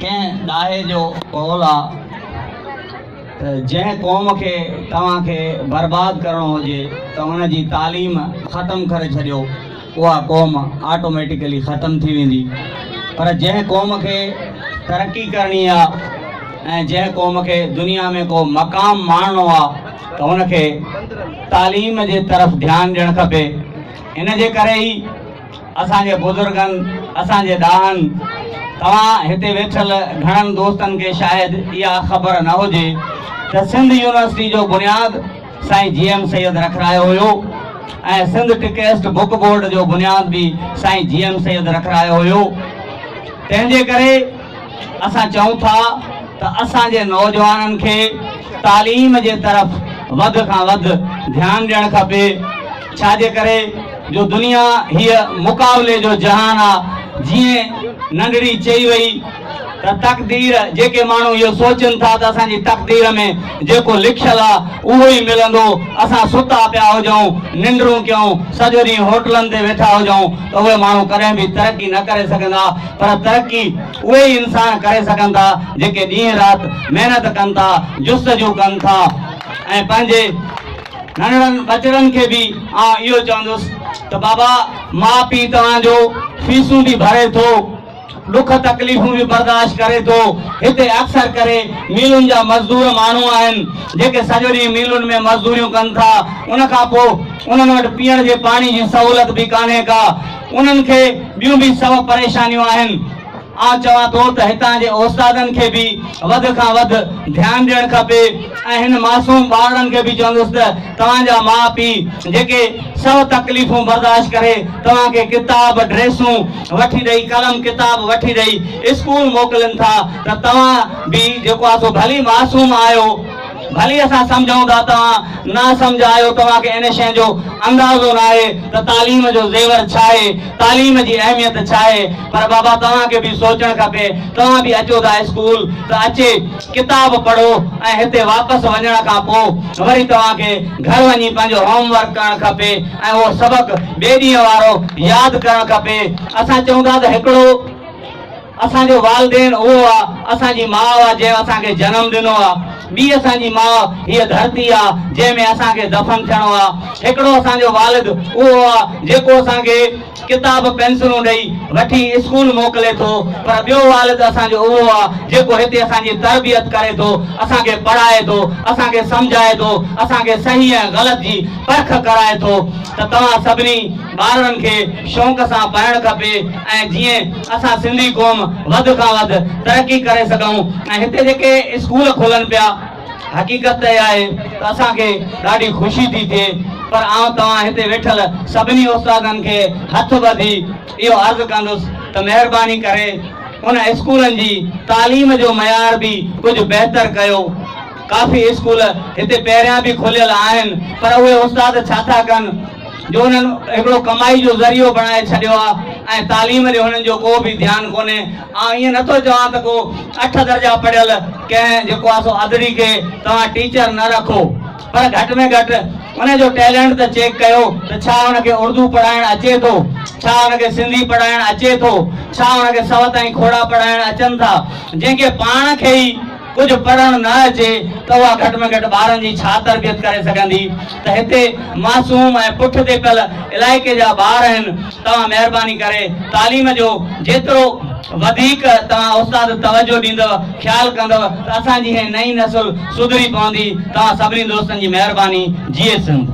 ڪنهن ڏاهي جو قول آ ته جنهن قوم کي توهان کي برباد ڪرڻو هجي ته ان جي تعليم ختم ڪري ڇڏيو اها قوم آٽوميٽيڪلي ختم ٿي ويندي پر جنهن قوم کي ترقي ڪرڻي آ ۽ جنهن قوم کي دنيا ۾ ڪو مقام ماڻڻو آ ته ان کي تعليم جي طرف ڌيان ڏيڻ کپي. ان جي ڪري ئي اسان جي بزرگن، اسان جي ڏاهن، توهان هتي ويٺل گهڻن دوستن کي شايد اها خبر نه هجي ته سنڌ يونيورسٽي جو بنياد سائين جي ايم سيد رکرايو هيو ۽ سنڌ ٽڪيسٽ بڪ بورڊ جو بنياد به سائين جي ايم سيد رکرايو هيو. تنهن جي ڪري اسان چئون ٿا ته اسان جي نوجوانن کي تعليم جي طرف وڌ کان وڌ ڌيان ڏيڻ کپي ڇا جي ڪري جو دنيا هيء مقابلي جو جهان آ جيئن ننڍڙي چئي وئي ته تقدير جيڪي ماڻهو اهو سوچن ٿا ته اسان جي تقدير ۾ جيڪو لکيل آ اهو ئي ملندو اسان ستا پيا هجون ننڊون ڪيون سڄو ڏينهن هوٽلن تي ويٺا هجون ته اهي ماڻهو ڪڏهن به ترقي نه ڪري سگهندا پر ترقي اهي ئي انسان ڪري سگهن ٿا جيڪي ڏينهن رات محنت ڪن ٿا، جستجو ڪن ٿا ۽ پنهنجي ننڍڙن ٻچڙن کي به آئون اهو چوندس ته بابا ماء پيء توهان جو فيسون به ڀري ٿو، ڏک تڪليفون به برداشت ڪري ٿو، هتي اڪثر ڪري ميلن جا مزدور ماڻهو آهن جيڪي سڄو ڏينهن ميلن ۾ مزدوريون ڪن ٿا ان کان پوء انهن وٽ پيئڻ جي پاڻي جي سهولت به ڪانهي ڪا. انهن کي ٻيون به سو پريشانيون آهن. آئون چوان ٿو ته هتان جي استادن کي به وڌ کان وڌ ڌيان ڏيڻ کپي ۽ هن معصوم ٻارڙن کي به چوندس ته توهان جا ماء پيء جيڪي سو تڪليفون برداشت ڪري توهان کي ڪتاب ڊريسون وٺي ڏئي قلم ڪتاب وٺي ڏئي اسڪول موڪلين ٿا ته توهان به جيڪو آهي سو ڀلي معصوم آهيو ڀلي اسان سمجهون ٿا توهان ناسمجهه آهيو توهان کي ان شيء جو اندازو ناهي ته تعليم جو زيور ڇاهي تعليم جي اهميت ڇاهي پر بابا توهان کي به سوچڻ کپي توهان به اچو ٿا اسڪول ته اچي ڪتاب پڙهو ۽ هتي واپس وڃڻ کان پوء وري توهان کي گهر وڃي پنهنجو هوم ورڪ ڪرڻ کپي ۽ اهو سبق ٻئي ڏينهن وارو ياد ڪرڻ کپي اسان چئون ٿا ته هڪڙو اسان جو والدين اهو آ، اسان جي ماء آ جنهن اسان کي جنم ڏنو آ. ٻي اسان جي ماء هيء ڌرتي آ جنهن ۾ اسان کي دفن ٿيڻو آ. هڪڙو اسان جو والد اهو آ جيڪو اسان کي ڪتاب پينسلون ڏئي وٺي اسڪول موڪلي ٿو پر ٻيو والد اسان جو اهو آ جيڪو هتي اسان جي تربيت ڪري ٿو، اسان کي پڙهائي ٿو، اسان کي سمجهائي ٿو، اسان کي صحيح ۽ غلط جي پرک ڪرائي ٿو ته توهان سڀني ٻارڙن کي شوق سان پڙهڻ کپي ۽ جيئن اسان سنڌي قوم وڌ کان وڌ ترقي ڪري سگهون ۽ هتي جيڪي اسڪول کولن پيا حقيقت ته اها آهي ته اسان کي ڏاڍي خوشي ٿي ٿئي پر آئون توهان هتي ويٺل سڀني استادن کي هٿ ٻڌي اهو عرض ڪندس ته مهرباني ڪري ان اسڪولن جي تعليم جو معيار به ڪجهه بهتر ڪيو. ڪافي اسڪول هتي پهريان به کليل آهن پر اهي استاد ڇا ٿا ڪن جو انهن هڪڙو ڪمائي جو ذريعو بڻائي ڇڏيو آهي ۽ تعليم ڏي هنن جو ڪو به ڌيان ڪونهي. آئون ائين نٿو چوان ته ڪو اٺ درجا پڙهيل ڪنهن جيڪو آهي سو اڌڙي کي توهان ٽيچر نه رکو پر گهٽ ۾ گهٽ ان جو ٽيلنٽ ته چيڪ ڪيو ته ڇا ان کي اردو پڙهائڻ اچي ٿو، ڇا ان کي سنڌي پڙهائڻ اچي ٿو، ڇا ان کي سوت ۽ کوڙا پڙهائڻ اچن ٿا. جنهن کي پاڻ کي ئي ڪجهه پڙهڻ نه اچي ته اها گهٽ ۾ گهٽ ٻارن جي ڇا تربيت ڪري سگهندي ته هتي معصوم ۽ پٺ تي پيل علائقي جا ٻار آهن توهان مهرباني ڪري تعليم جو جيترو وڌيڪ توهان استاد توجه ڏيندؤ خيال ڪندؤ ته اسان جي هي نئين نسل سڌري پوندي توهان سڀني دوستن جي مهرباني جيئي سنڌ.